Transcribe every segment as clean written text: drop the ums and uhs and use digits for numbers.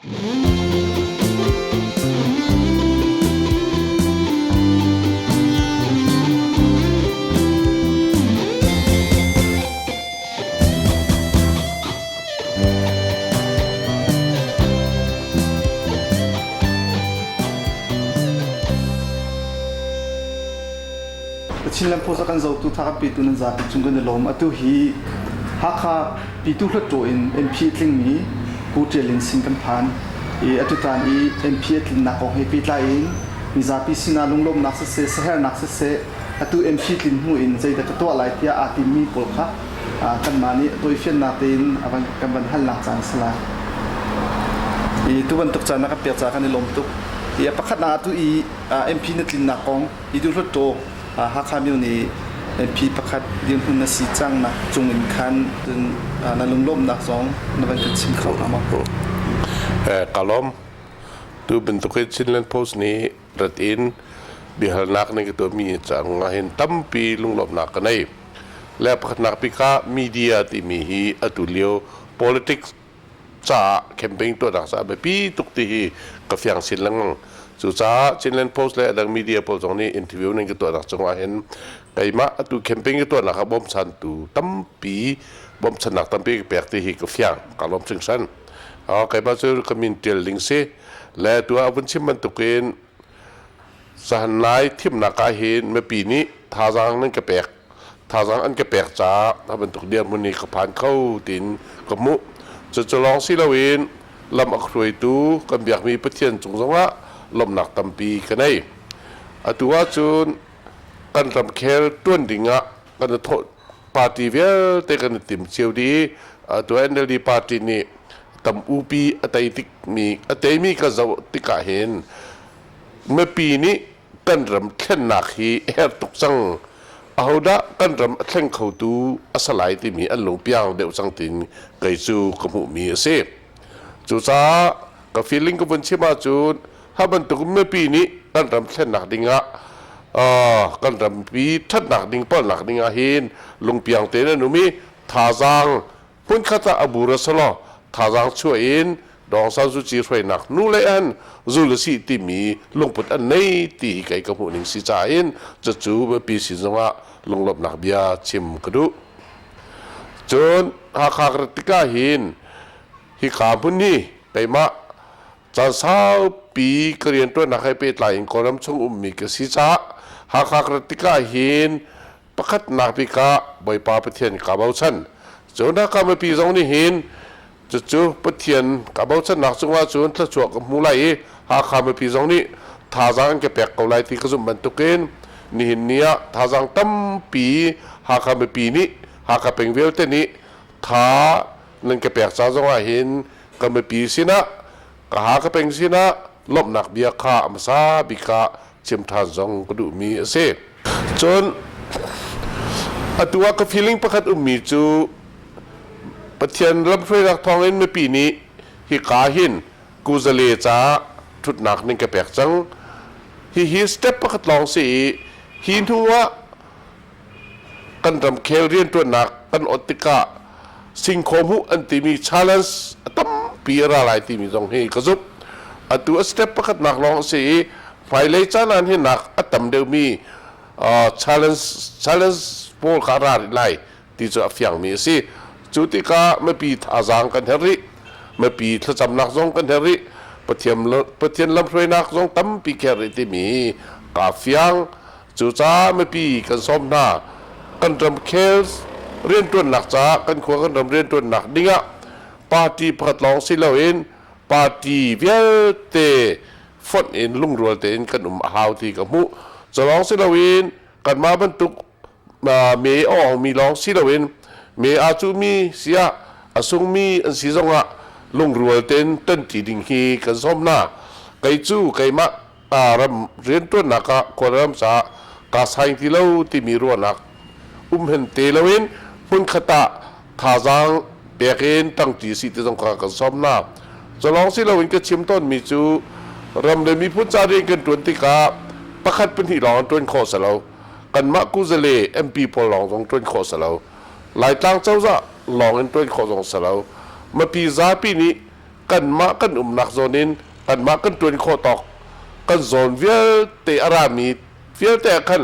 Chinland Post a kan zotu tha kan petu nan zapi cung kan i lawm. Atu hi Hakha Pitu Hluttaw in MP a tlingmi Pu Ṭial Lin sin kan phan. I atutan i MP a tlinnak kong he pehtlai in mizapi sinah lunglawmhnak siseh, sahernak siseh, atu MP tlin hnu in zeidah ka tuah lai tiah aa timmi pawl kha kanmah nih tawifiannak tein kan van halnak caan a si lai. I tu bantuk caan na kan pek caah kan i lawm tuk. I a pakhatnak atu i MP na tlinnak kong Pyithu Hluttaw Hakha myo nih MP pakhat dirhmun na si cang nak cung in khan cun na lunglawmhnak zong na van kan chim kho hnga maw? Ka lawm. Tu bantuk hi Chinland Post nih rat in biahalnak nan ka tuahmi cang ah hin tampi lunglawmhnak ka nei. Le pakhatnak bik ah media timi hi atu lio politics caah campaign tuahnak caah biapi tuk ti hi ka fiang chin lengmang. Cucaah Chinland Post le adang media pawl zong nih interview nan ka tuahnak cungah hin keimah atu campaign ka tuahnak ah bawmchantu tampi bawmchannak tampi ka pek ti hi ka fiang ka lawm hringhran. Keimah cu ka min tial ding si le tu ah vun chim bantukin Zahan lai thimnak ah hin mipi nih thazaang nan ka pek thazaang an ka pek caah a bantuk dirhmun hi ka phan kho tiin ka hmuh. Cucu lawng si loin lam a hruaitu kan biakmi Pathian cung zongah lawmhnak tampi ka nei. Atu ahcun kan ramkhel tuan dingah kan i thawh party vialte kan i tim cio dih i atu NLD party nih tam upi a tei tikmi a teimi ka zoh tikah hin mipi nih kan ram thlennak hi a herh tuk cang. Ahodah kan ram a thleng khotu a si lai timi an lungpiang deuh cang tiin kei cu ka hmuhmi a si. Cucaah ka feeling ka vun chim ahcun ha bantuk mipi nih kan ram thlennak dingah kan rampi ṭhatnak ding palnak ding ah hin lungpiang tein an um i thazaang hmunkhat ah a bur a si law thazaang chuah in Dawng San Suu Kyi hruainak nu le an zul a si timi lungput an nei ti hi kei ka hmuh ning si caah in cucu mipi sin zongah lunglawmhnak bia chim ka duh. Cun Hakha ka rat tikah hin hika hmun hi keimah caan saupi ka rianṭuannak he pehtlai in Kawlram chung ummi ka si caah Hakha ka rat tikah hin pakhatnak bik ah Bawipa Pathian kaa bochan. Cun Hakha mipi zong nih hin cucu Pathian kaa bochannak cungah cun thluachuah ka hmu lai i Hakha mipi zong nih thazaang an ka pek ko lai ti ka zumh bantukin nihin ni ah thazaang tampi Hakha mipi nih Hakha peng vialte nih tha nan ka pek ca zongah hin ka mipi sinah ka ha ka peng sinah lawmhnak bia kha a hmasa bik ah chim ṭhan zong ka duhmi a si. Cun atu ah ka feeling pakhat ummi cu Pathian lamhruainak thawngin mipi nih hika hin kuzale caah ṭhutnak nan ka pek cang. Hihi step pakhat lawng si i hi hnu ah kan ramkhel rianṭuannak kan ot tikah singkhaw hmuh an timi challenge a tampi a ra lai timi zong hi ka zumh. Atu a step pakhatnak lawng a si i hmailei caan ah hin nak a tam deuhmi challenge challenge pawl kha a ra rih lai ti cu a fiangmi a si. Cu tikah mipi thazaang kan herh rih. Mipi thlacamnak zong kan herh rih. Pathian Pathian lamhruainak zong tampi ka herh rih timi kaa fiang. Cucaah mipi kan sawm hna. Kan ramkhel rianṭuannak caah kan khua kan ram rianṭuannak dingah party pakhat lawng si loin party vialte fonh in lungrual tein kan um a hau ti ka hmuh. Cu lawng si loin kanmah bantuk me a awngmi lawng si loin me aa cuhmi siah a sungmi an si zongah lungrual tein ṭanṭi ding hi kan sawm hna. Kei cu keimah ram rianṭuannak ah Kawlram caah kaa saing ti lo timi ruahnak um hen te loin hmunkhat ah thazaang pek in ṭangṭi si ti zong kha kan sawm hna. Cu si loin ka chim tawnmi cu ram le miphun ca rian kan ṭuan tikah pakhat pahnih lawng an ṭuan khawh si lo. Kanmah kuzale MP pawl lawng zong ṭuan khawh si lo. Laitlang cozah lawng in ṭuan khawh zong si lo. Mipi zapi nih Kanmah kan umnak zawn in kanmah kan ṭuan khawh tawk kan zawn vialte a rami vialte ah khan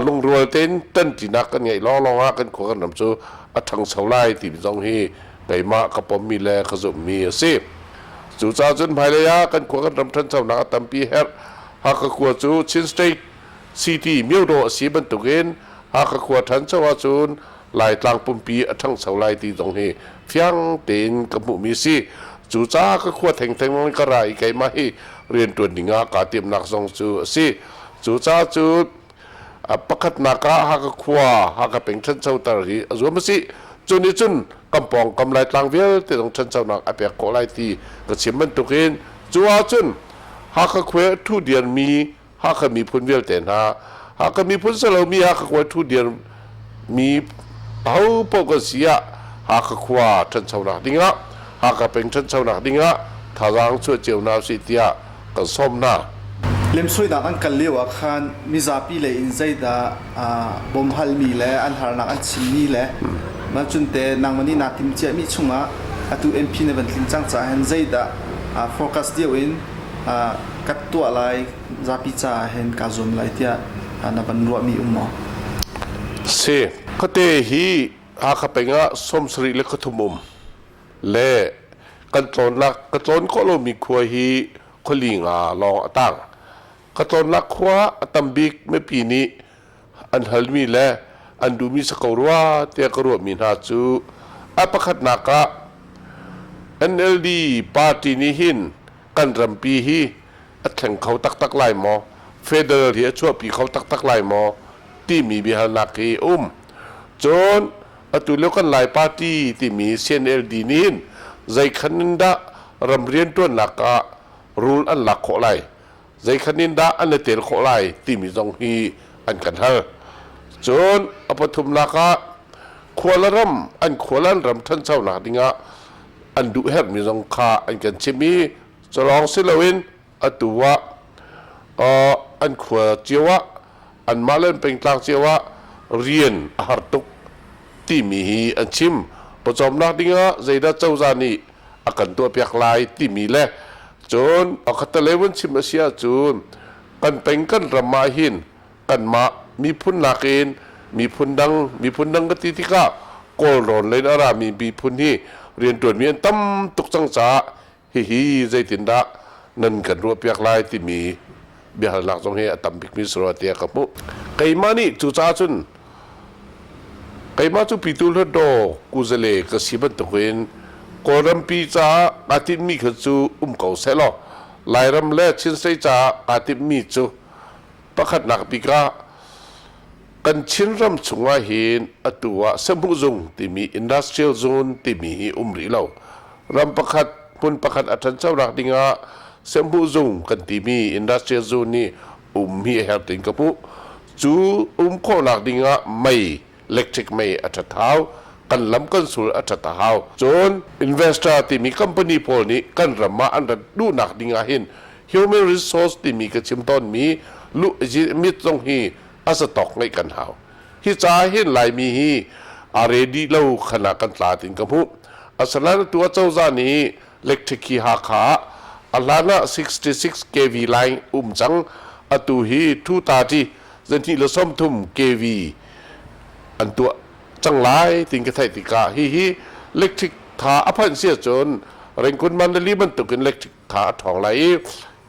lungrual tein ṭanṭinak kan ngeih lawnglawng ah kan khua kan ram cu a ṭhangcho lai timi zong hi keimah ka pommi le ka zumhmi a si. Cucaah cun hmailei ah kan khua kan ram ṭhanchonak a tampi herh. Hakha khua cu Chin State City myodaw a si bantukin Hakha khua ṭhancho ahcun Laitlang pumpi a ṭhangcho lai ti zong hi fiang tein ka hmuhmi a si. Cucaah ka khua thengtheng ka ra i keimah hi rianṭuan ding ah kaa timhnak zong cu a si. Cucaah cu pakhatnak ah Hakha khua, Hakha peng ṭhanchoter hi a zuam a si. Cu nih cun kan pawngkam Laitlang vialte zong ṭhanchonak a pek khawh lai ti ka chim bantukin cu ahcun Hakha khua ṭhu diarmi Hakha miphun vialte hna, Hakha miphun si lomi Hakha khua ṭhu dirmi ahopaoh kan si ah Hakha khua ṭhanchonak dingah, Hakha peng ṭhanchonak dingah thazaang chuah cio hna usih tiah kan sawm hna. Lemsoinak an kal lio ah khan mizapi lei in zeidah bawmhalmi le an harnak an chimmi le mah cun te nangmah nih naa timhciami chungah atu MP na van tlin cang caah hin zeidah focus deuh in ka tuah lai zapi caah hin kaa zuam lai tiah na van ruahmi um maw? Si. Khuate hi Hakha peng ah 73 le khuathum um le kan tlawnnak ka tlawn khawh lomi khua hi khuali nga lawng a tang. Ka tlawnnak khua a tam bik mipi nih an halmi le an duhmi si ko rua tiah ka ruahmi hna cu a pakhatnak ah NLD party nih hin kan rampi hi a thleng kho taktak lai maw? Federal hi a chuahpi kho taktak lai maw? timi biahalnak hi a um. Cun atu lio kan Lai party timi CNLD nih hin zeikhan in dah ram rianṭuannak ah rul an lak khawh lai? Zeikhan in dah an i tel khawh lai? timi zong hi an kan hal. Cun a pathumnak ah khua le ram an khua le an ram ṭhanchonak dingah an duh herhmi zong kha an kan chimh i culawng si loin atu ah an khua cio ah anmah le an pengtlang cio ah rian a har tuk timi hi an chim. Pawcawmnak dingah zeidah cozah nih a kan tuahpiak lai timi le cun khattelei vun chim a si ahcun kan peng kan ram ah hin kanmah miphun nakin miphun dang miphun dang ka ti tikah Kawlrawn lei in a rami miphun hi rianṭuanmi an tam tuk cang caah hihi zeitindah nan kan ruahpiak lai timi biahalnak zong hi a tam bikmi si rua tiah ka hmuh. Keimah nih cucaah cun keimah cu Pitu Hluttaw Kuzale ka si bantukin Kawlrampi caah kaa tinhmi kha cu um ko sehlaw Lairam le Chin State caah kaa timhmi cu Pakhatnak bik ah kan Chinram chungah hin atu ah sehhmuhzung timi industrial zone timi hi um rih lo. Ram pakhat hmun pakhat a ṭhanchonak dingah sehhmuhzung kan timi industrial zone hi um hi a herh tiin ka hmuh. Cu um khawhnak dingah mei electric mei a ṭhat hau, kan lam kan sul a ṭhat a hau. Cun investor timi company pawl nih kan ram ah an rat duhnak ding ah hin human resource timi ka chim tawnmi lu mit zong hi a zatawk ngeih kan hau. Hi caah hin Laimi hi a ready lo khan ah kan tla tin ka hmuh. Asinain atu acozah nih electric hi Hakha ah a hlan ah 66 kV line um cang atu hi 230 230 kV an tuah cang lai tin ka theih tikah hihi electric tha a phanh si ahcun Rengkun Mandali bantukin electric tha a ṭhawng lai i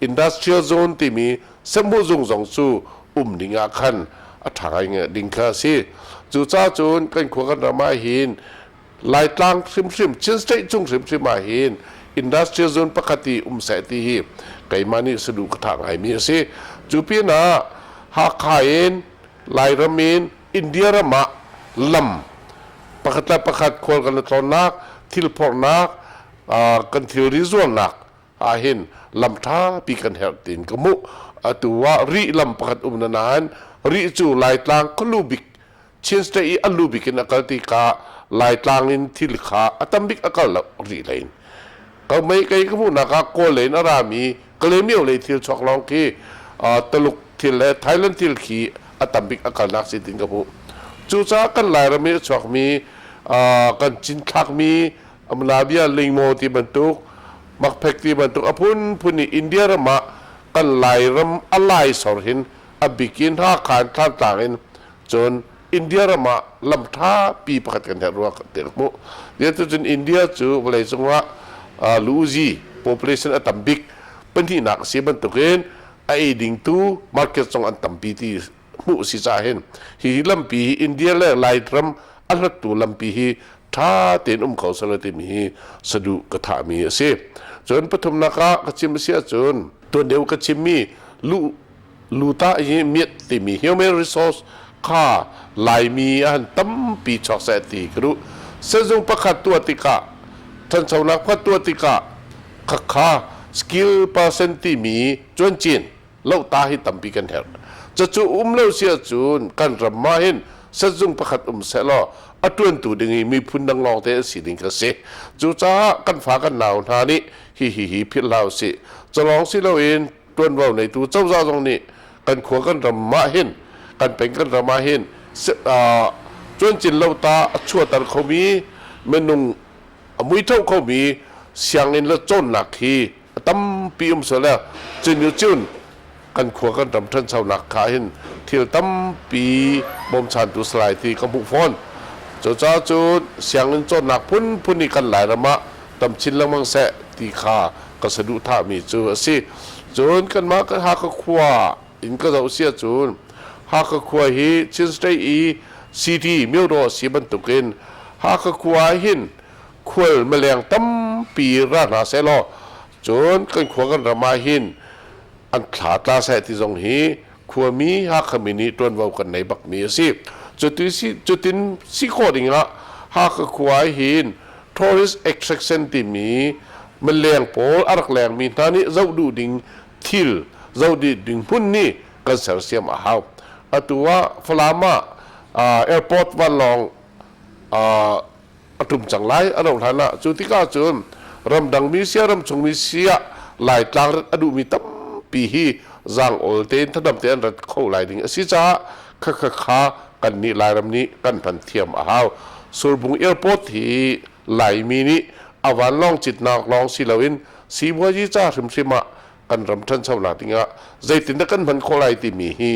industrial zone timi sehhmuh zung zong cu um ding ah khan a ṭha ngai ding kha a si. Cucaah cun kan khua kan ram ah hin Laitlang hrimhrim Chin State chung hrimhrim ah hin industrial zone pakhat i um seh ti hi keimah nih saduh ka thah ngaimi a si. Cu pinah Hakha in Lairam in India ram ah lam pakhat le pakhat khual kan i tlawnnak, thil phorhnak, kan thilri zuarnak ahhin lam ṭhapi kan herh tiin ka hmuh. Atu ah Rih lam pakhat um na nain Rih cu Laitlang khualu bik Chin State i a lu bik in a kal tikah Laitlang in thil kha a tam bik a kal lo rih lei in. Ka mei kei ka hmuhnak ah Kawl lei in a rami Kalaymyo lei thil chuak lawng khi Taluk thil le Thailand thil khi a tam bik a kalnak si tin ka hmuh. Cucaah kan Lairam i a chuakmi kan cinthlakmi Amlabia lingmaw ti bantuk Makphek ti bantuk a phunphun i India ram ah kan Lairam a laisor hin a bik in Hakha in Thlantlang in cun India ram ah lam ṭha pi pakhat kan herh rua ti ka hmuh. Cun India cu vawleicung ah luuzi population a tam bik pahnihnak a si bantukin a ei dingtu market zong an tampi ti hmuh si caah hin hihi lampi hi India le Lairam a hlattu lampi hi ṭha tein um kho selaw timi hi saduh ka thahmi a si. Cun pathumnak ah ka chim a si ahcun tuan deuh ka chimmi lu luta hi miat timi human resource kha Laimi ah han tampi chuak seh ti ka duh. Sehzung pakhat tuah tikah ṭhanchonak pakhat tuah tikah khakha skill person timi cuancin lohta hi tampi kan herh. Cucu um lo si ahcun kan ram ah hin sehzung pakhat um sehlaw a ṭuantu ding i miphun dang lawngte an si ding kha si. Cucaah kan fa kan nau hna nih hihi hi philh hlah usih. Culawng si loin ṭuanvo neitu cozah zong nih kan khua kan ram ah hin kan peng kan ram ah hin cuancin lo ta a chuahter khomi minung a muitho khomi sianginn le cawnnak hi a tampi um sel cun cun kan khua kan ram ṭhanchonak kha hin thil tampi bawmchantu salai ti ka hmuh fawn. Cucaah cun sianginn cawnnak phunphun i kan Lairam ah tam chin lengmang seh ti kha ka saduhthahmi cu a si. Cun kanmah Hakha khua in ka zoh si ahcun Hakha khua hi Chin State i city myodaw a si bantukin Hakha khua ah hin khual maleng tampi ra hna sehlaw cun kan khua kan ram ah hin an thla tla seh ti zong hi khuami Hakha mi nih ṭuanvo kan nei bakmi a si. Cutin si khawh dingah Hakha khua ah hin tourist attraction timi mileng pawl a rak lengmi hna nih zoh duh ding thil zoh duh ding hmun nih kan sersiam a hau. Atu ah Falam ah airport vanlawng a ṭum cang lai a rauh hlan ah. Cu tikah cun ramdangmi sia ramchungmi sia Laitlang rat a duhmi tampi hi zaang-awl tein thadam tein an rat kho lai ding a si caah khakha kha kannih Lairam nih kan hman thiam a hau. Surbung Airport hi Laimi nih a vanlawng citnak lawng si loin sipuazi ca hrimhrim ah kan ram ṭhanchonak dingah zeitindah kan hman khawh lai timi hi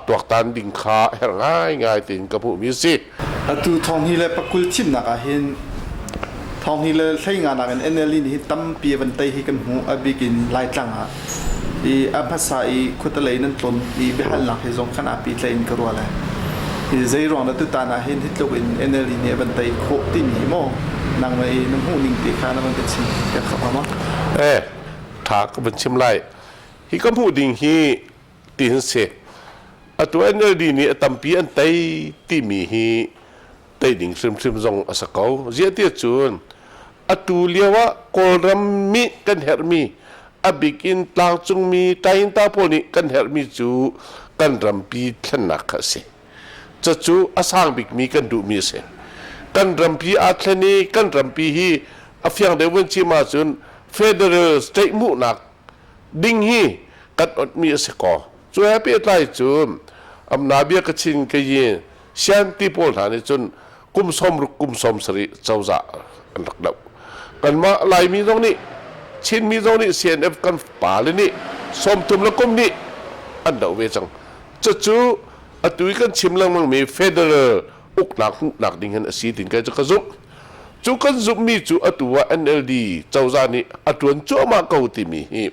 tuaktan ding kha herh ngaingai tiin ka hmuhmi a si. Atu thonghni le pakul thimnak ah hin thonghni le hleinga nak in NLD nih hin tampi a van tei hi kan hmuh a bik in Laitlang ah i a hmasa i khuatelei nan tlawn i biahalnak hi zong khan aa tlai in ka ruah le hi zei ruang dah tutan ah hin hi tluk in NLD nih a van tei khawh timi hi maw nang na i na hmuh ning te kha na van ka chim piak kho hnga maw? Eh ṭha ka van chim lai. Hi ka hmuh ding hi ti hin si. Atu NLD nih a tampi an tei timi hi tei ding hrimhrim zong a si ko. Ziah ti cun atu lio ah Kawlram mi kan herhmi a bik in tlangcungmi Tayinta pawl nih kan herhmi cu kan rampi thlennak kha a si. Cucu a sang bikmi kan duhmi a si. Kan rampi aa thlen i kan rampi hi a fiang deuh van chim ahcun federal state hmuhnak ding hi kan otmi a si ko. Cu he pehtlai cun amna bia ka chin ka yin sian ti pawl hna nih cun kum 60 kum 70 cozah an rak doh. Kanmah Laimi zong nih Chinmi zong nih CNF kan pale nih 30 le kum nih an doh ve cang. Cucu atu i kan chim lengmangmi federal uknak hmuhnak ding hin a si tin kai cu ka zumh. Cu kan zumhmi cu atu ah NLD cozah nih a ṭuan cuahmah ko timi hi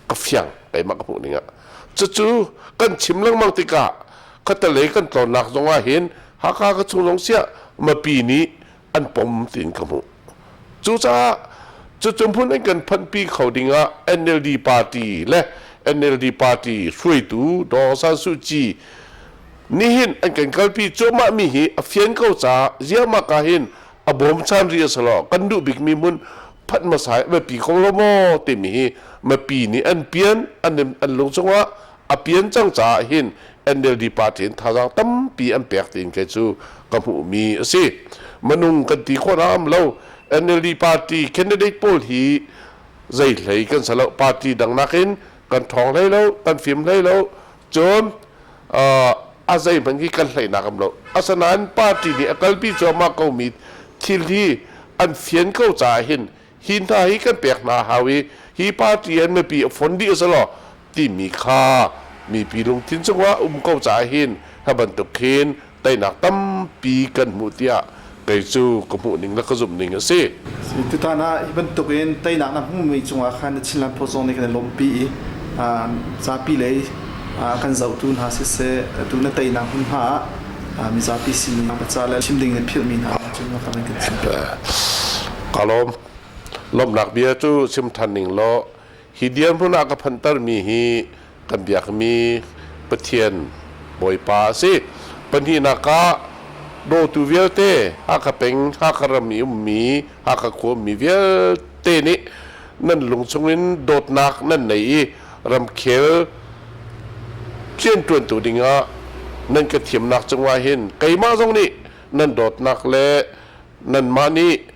ka fiang keimah ka hmuh ning ah. Cucu kan chim lengmang tikah khatalei kan tlawnnak zong ah hin Hakha ka chung zong siah mipi nih an pom tiin ka hmuh. Cucaah cucu hmun an kan phanhpi kho dingah NLD party le NLD party hruaitu Daw Aung San Suu Kyi nihin an kan kalpi cuahmah mi hi a fian ko caah ziahmah ka hin a bawmchan rih a si lo kan duh bikmi hmun phanh hmasa hi a biapi ko lo maw timi hi mipi nih an pian an an lung cungah a pian cang caah hin NLD party in thazaang tampi an pek tiin kei cu ka hmuhmi a si. Minung kan ti khawh am lo. NLD party candidate pawl hi zei hlei kan si lo. Party dang nakin kan ṭhawng hlei lo, kan fim hlei lo. Cun a zeihmanh hi kan hleinak am lo. Asinain party nih a kalpi cuahmah komi thil hi an fian ko caah hin Hi hna hi kan pek hna hau i hi party an mipi a fon dih a si lo timi kha mipi lungthin cungah um ko caah hin hi bantuk hin teinak tampi kan hmuh tiah kei cu ka hmuh ning le ka zumh ning a si. Tutan ah hi bantuk in teinak na hmuhmi cungah khan na Chinland Post zong nih kan i lawmhpi i zapi lei kan zohtu hna siseh atu na teinak hmunhma ah mizapi sin in ca le chim ding na philhmi hna cun kan kan chim. Ka lawm. Lawmhnak bia cu chim than ning law hi dirhmun ah ka phanhtermi hi kan biakmi Pathian Bawipa a si. Pahnihnak ah dawtu vialte Hakha peng, Hakha ram i ummi, Hakha khua ummi vialte nih nan lung chungin dawtnak nan nei i ramkhel rianṭuantu dingah nan ka thiamnak cungah hin keimah zong nih nan dawtnak le nanmah nih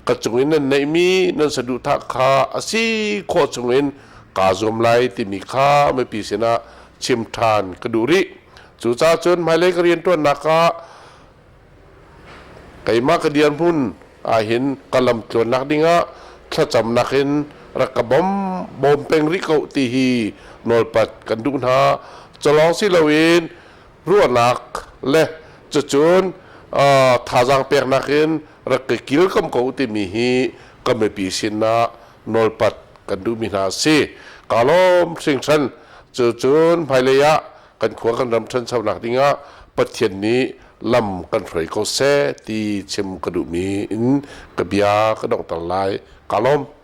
ka cung in nan neihmi nan saduhthah kha a si khawh chungin kaa zuam lai timi kha mipi sinah chim ṭhan ka duh rih. Cucaah cun hmailei ka rianṭuannak ah keimah ka dirhmun ahhin ka lamtluannak dingah thlacamnak in rak ka bawm bawm peng rih ko ti hi nawlpat kan duh hna. Culawng si loin ruahnak le cucun thazaang peknak in rak ka kilkam ko timi hi ka mipi sinah nawlpat kan duhmi hna a si. Kaa lawm hringhran. Cucun hmailei ah kan khua kan ram ṭhanchonak dingah Pathian nih lam kan hruai ko seh ti chim ka duhmi in ka bia ka donghter lai. Kaa lawm.